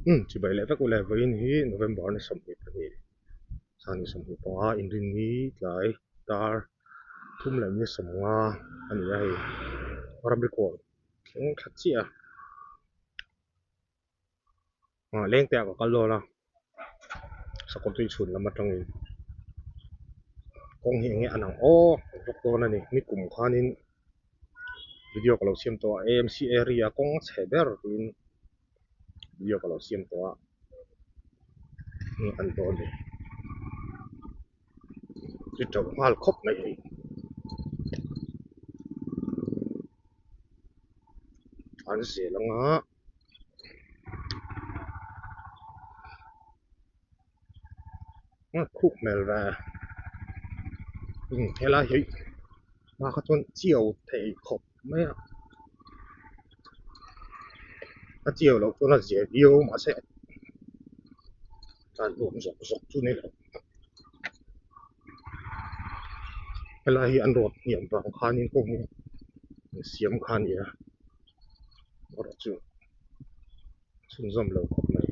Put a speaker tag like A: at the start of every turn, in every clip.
A: Umm chibai leh vek ule vawiin hi November ni 22 sangni 25 inrinni tlai dar thum leh ni 50 a ni a hei ramri kawn thleng thla chiah a ah leng te ah ka kal dawn a sakawr tui chhun lam atangin kawng hi eng nge a lang aw vak dawn a ni nikum khanin video ka lo siam tawh a A M C area kawng a chhe ber tiin video ka lo siam tawh a an dawn ni ri teuh nghal khawp mai hei an zel anga khuk hmel ve helai hi hma kha chuan chiau thei khawp mai a a chiau loh chuan a zia viau mahse tlan nuam zawk zawk chu ni lo helai hi an rawt hniam vang khanin kawng hi an siam kha a ni a erawh chu chhunzawm lo khawp mai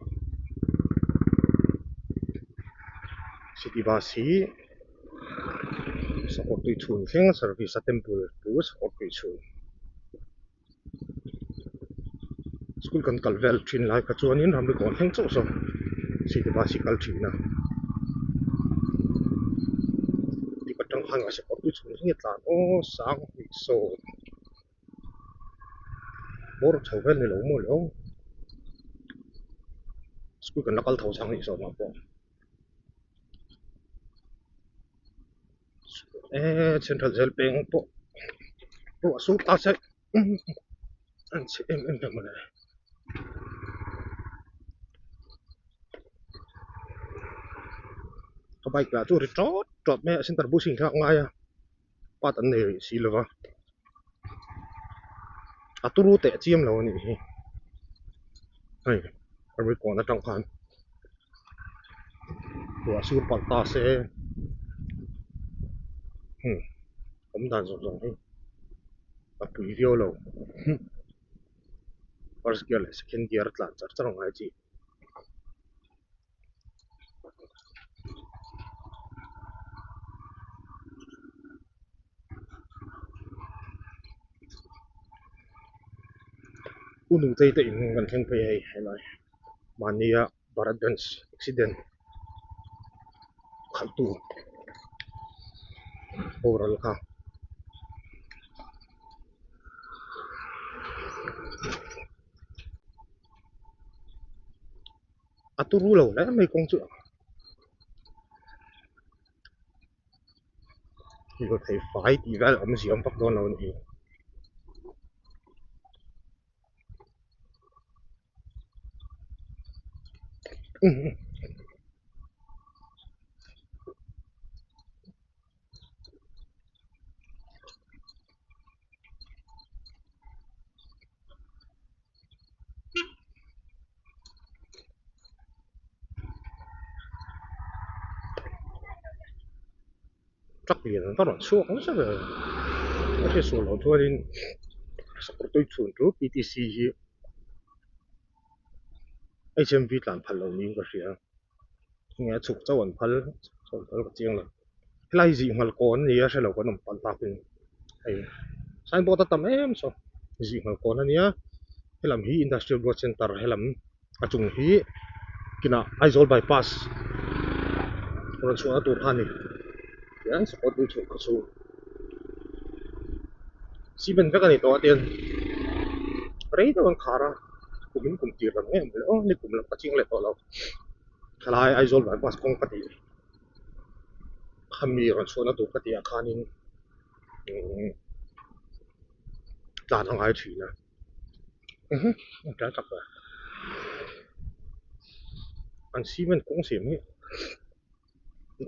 A: city bus hi sakawr tui chhun thleng service a temple chu sakawr tui chhun school kan kal vel thin lai kha chuanin ramri kawn thleng chauh sawn city bus hi kal thin a tik atang khan sakawr tui chhun thleng hi a tlan aw sang hnih sawm. Bawr chho vel ni lo maw le aw school kan la kal tho chang anih zawk ah pawh eee central jail peng pawh ruah sur ta se an chhe em em ta mawle. Ka bike lah chu ri tawt tawt mai a center bushing thlak ngai a. Part an nei rih si lova a turu teh chiam lo a nih hi hei ramri kawn atang khan ruah sur palh ta se hmm awm dan zawng zawng hi a pui viau lo first gear leh second gear a tlan char char ang ngai chi. U Nutei te in kan thleng phei hei helai mahnia Bharat Benz accident khalh tu boral kha. A turu lo hle mai kawng chu lirthei fai tih vel awm ziah awm vak dawn lo a ni. Truck lian an rawn chhuak nasa ber a hriat sual loh chuanin sakawr tui chhun chu P T C hi H M V tlan phal loh niin ka hria enge a chhuk chauh an phal chauh an phal ka chiang lo helai hi zih nghal kawn a ni a hrelo kan awm palh takin hei signboard a tam em saw zih nghal kawn a nia helam hi industrial growth centre helam a chung hi kinah Aizawl bypass rawn chhuahna tur kha a ni tihian sakawr tui chhun khaw chhung cement vek a ni tawh a tiang rei deuh an khar a kum in kum tir lam nge maw le aw ni kum lam ka ching leh tawh lo thalai Aizawl bypass kawng ka tih khami rawn chhuahna tur ka tih ah khanin umm tlan a ngai thin a an cement kawng siam hi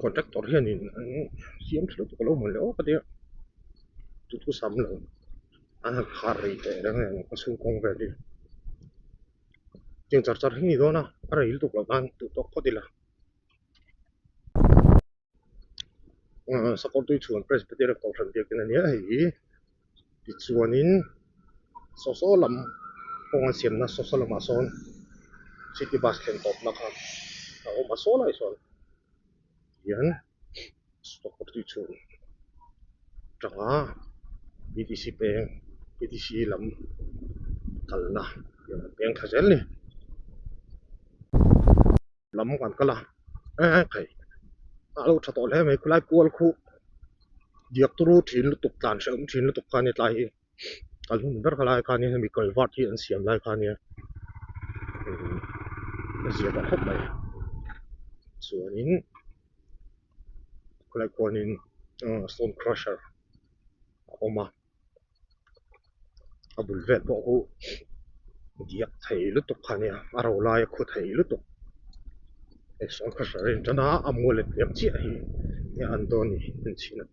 A: contractor hianin an siam tha lutuk alo mawn leh awk a tia duhthusam lo an han khar rei teh reng a a chhung kawng vel hi tiang char char hi a ni dawn a a rei lutuk loh nan duh tawk phawt ila. Sakawr tui chhuan Presbyterian Kohhran biakin a nia hei hi tichuanin saw saw lam kawng an siamna saw saw lamah sawn. City bus thlen tawpna kha a awm a saw lai sawn hian Kawrtuichhung atanga B T C peng B T C lam kalna peng thla zel a ni. Lam kan kal a hei a lo tha tawh hle mai khulai kual khu diak turu thin lutuk tlan hrehawm thin lutuk kha a ni tlai hi kal hun ber kha lai khanin hemi culvert hi an siam lai kha ania a zia tawh khawp mai chuanin khulai khuanin stone crusher a awm a. A bul vel pawh khu diak thei lutuk kha ania a ro lai a khu thei lutuk hei sawn kha hre rin tan a a mual let liam chiah hi enge an dawn ni en chhin a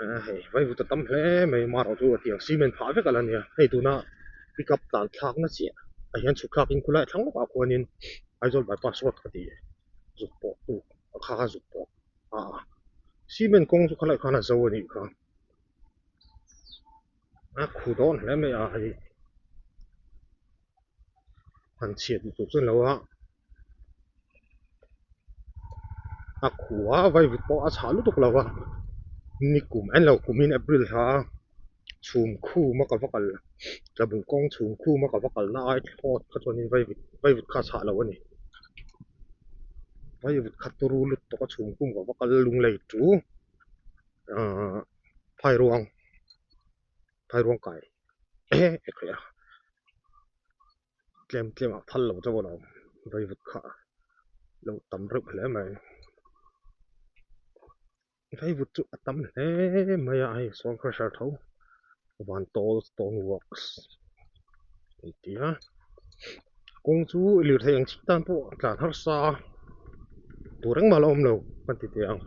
A: eh hei vaivut a tam hle mai marawh chu a tiang cement phah vek a la nia hei tuna pickup tlan thlak na chiah ah hian chhuk thlak in khulai thlang lawkah khuanin Aizawl bypass road ka tih zuk pawh tu a kha kha zuk pawh. a cement kawng chu khalai khan a zo a nih kha a khu dawn hle mai a hei han chhiat lutuk chu ni lo a a khu a vaivut pawh a chhah lutuk lo a nikum en lo kumin april thla a chhum khum a ka va kal tlabung kawng chhum khum a ka va kalna ai thlawt kha chuanin vaivut vaivut kha a chhah lo a ni. Vaivut khat turu lutuk a chhum khum ka va kal lung lei chu ahh phairuang phairuang kai eh a tlem tlem ah phal lo chauh a lo vaivut kha lo tam reuh hle mai vaivut chu a tam hle mai a hei sawn crusher tho van tawl stone works an ti a kawng chu lirthei ang chi tan pawh tlan harsa a tur engmah la awm lo kan ti teh ang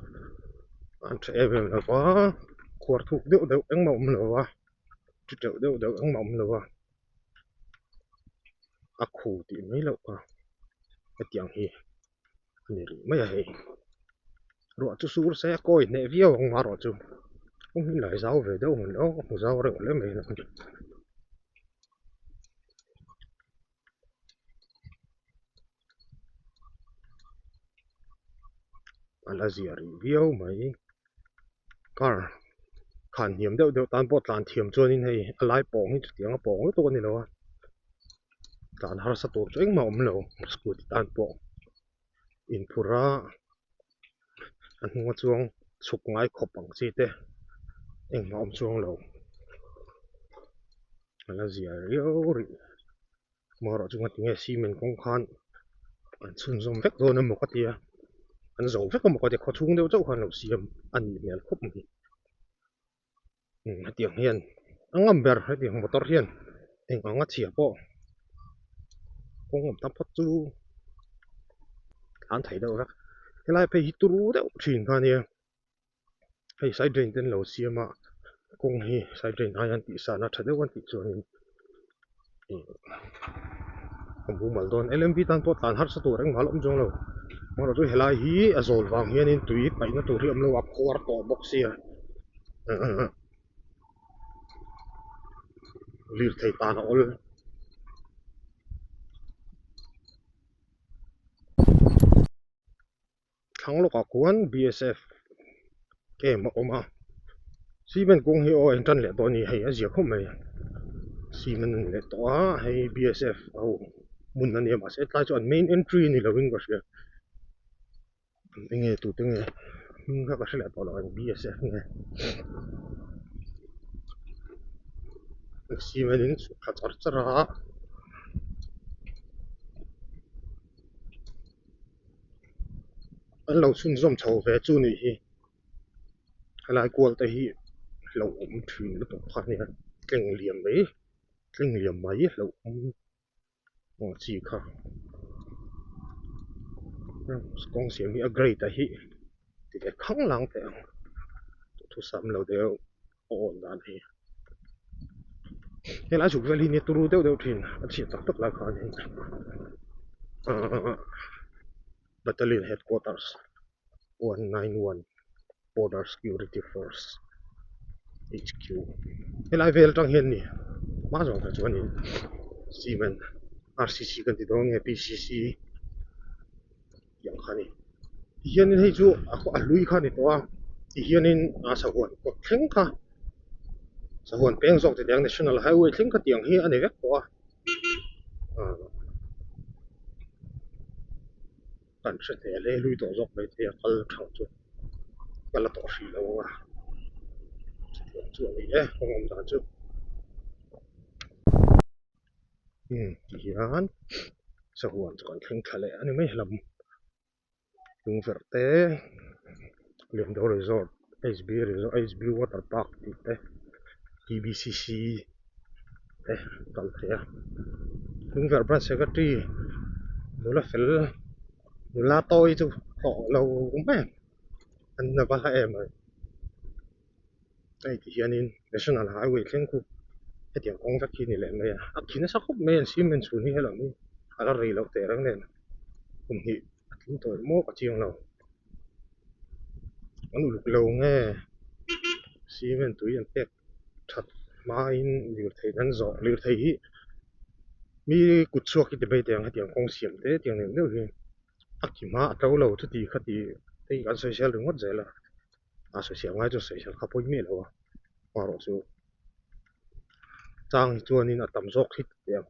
A: an tha em em lo va khuar thuk deuh deuh engmah awm lo va thi teuh deuh deuh engmah awm lo va a khu tih mai loh kha hetiang hi a ni rih mai a hei ruah chu sur se a kawi hneh viau ang marawh chu kawng hi lai zau ve deuh ang aw ka hmu zau reuh hle mai a la zia rih viau mai car khan hniam deuh deuh tan pawh tlan thiam chuanin hei a lai pawng hi chutiang a pawng lutuk a ni lo a tlan harsa tur chu engmah a awm lo scooty tan pawh inphur a a hnunga chuang chhuk ngai khawp ang chi te engmah a awm chuang lo a la zia riau rih marawh chu ngatinge cement kawng khan an chhunzawm vek dawn emaw ka tia an zo vek emaw ka tia khaw chhung deuh chauh khan lo siam a nih hmel khawp mai. Hetiang hian a ngam ber hetiang motor hian eng anga chhia pawh kawng awm tam phawt chu an thei deuh vek helai phei hi turu deuh thin kha ania hei side drain te an lo siam a kawng hi side drain ai an tih san a tha deuh an tih chuanin ih a mumal dawn L M V tan pawh tlan harsa tur engmah a la awm chuang lo amaherawhchu chu helai hi a zawl vang hianin tui paihna tur hi a awm lo a khuar tawh bawk sia lirthei tan a awl. Thlang lawkah khuan B S F camp a awm a cement kawng hi aw eng tan leh tawh a ni hei a zia khawp mai cement a ni leh tawh a hei B S F ho hmun a nia mahse tlai chu an main entry a ni lo in ka hria enge tute nge hming kha ka hre leh tawh lo ang B S F nge cement in chhuk thla char char a. An lo chhunzawm chho ve chu nih hi helai kual te hi lo awm thin lutuk kha ania tleng liam mai tleng liam mai lo awm ang chi kha kawng siam hi a grade a hi ti ve khang lang teh ang duhthusam lo deuh a awn dan hi helai chhuk vel hi nia turu deuh deuh thin a chhiat tak tak lai khan in ahh battalion headquarters 191 border security force H Q helai vel atang hian ni hma zawng kha chuan in cement. RCC kan ti dawn nge PCC tih ang kha a ni. Tihianin hei chu a hlui kha a ni tawh a, tihianin a sahuan kawt thleng kha sahuan peng zawk ti teh ang national highway thleng kha tiang hi a ni vek tawh a ah kan hre thei a hle hlui tawh zawk mai thei a kal thang chu ka la tawh hrih lo ang a chutiang chu a ni e kawng awm dan chu. Umm ti hian sahuan chu kan thleng thla leh a ni mai lam lungverh te Liando resort H B resort H B water park tih te T B C C te kal thei a lungverh branch secretary nula fel nula tawi chu hlawh lo mai an na va hla em a. Hei ti hianin national highway thleng khu hetiang kawng vek hi a ni leh mai a, a khi nasa khawp mai a cement chhun hi helam hi a la rei loh teh reng nen kum hnih a tling tawh maw ka chiang lo an uluk lo nge cement tui an pek that hmain lirthei an zawh lirthei hi mi kut chhuak hi ti mai teh ang hetiang kawng siam te tiang neuh neuh hi a ki hma a to lo chuti khati hei kan sawisel ringawt zel a. A sawisel ngai chu sawisel kha pawi miah lo a, amaherawh chu chang hi chuanin a tam zawk hi tih ang.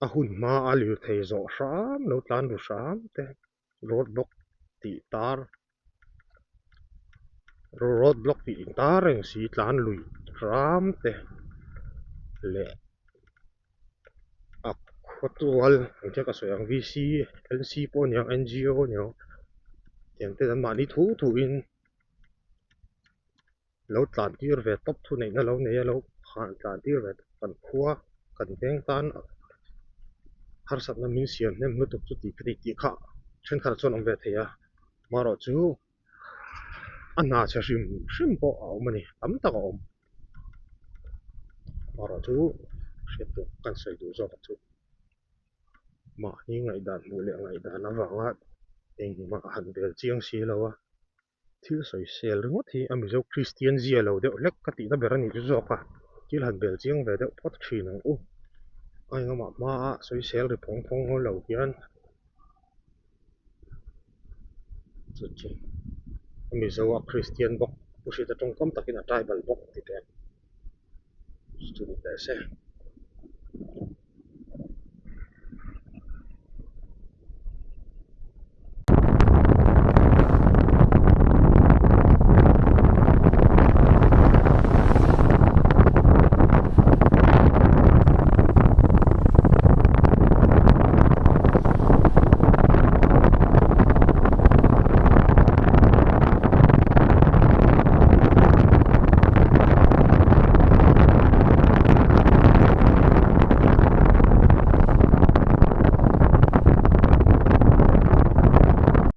A: A hun hma a lirthei zawh hram lo tlan ru hram te road block tih tar road block tih intar reng si tlan lui hram te leh a khawtual engtia ka sawi ang V C L C pawh a ni ang N G O a ni ang tiang te an mahni thu thu in lo tlan tir ve tawp thu neihna lo nei a lo han tlan tir ve tawp kan khua kan veng tan harsatna min siam hnem lutuk chu tih ka tih kha thenkhat chuan awm ve thei a amaherawh chu a hna chhe hrim hrim pawh a awm a ni tam tak a awm. Erawh chu hriat tur kan sawi duh zawk chu mahni ngaihdan hmuh leh ngaihdan avanga engmah han bel chiang si lo a, thil sawisel ringawt hi a Mizo Kristian zia lo deuh hlek ka tihna ber a nih chu zawk a, thil han bel chiang ve deuh phawt thin ang u. A engmah hmaa sawisel ri phawng phawng lo hian chu chu a Mizo a Kristian bawk Pu Hriata tawngkam takin a tribal bawk ti teh ang chu ni teh se.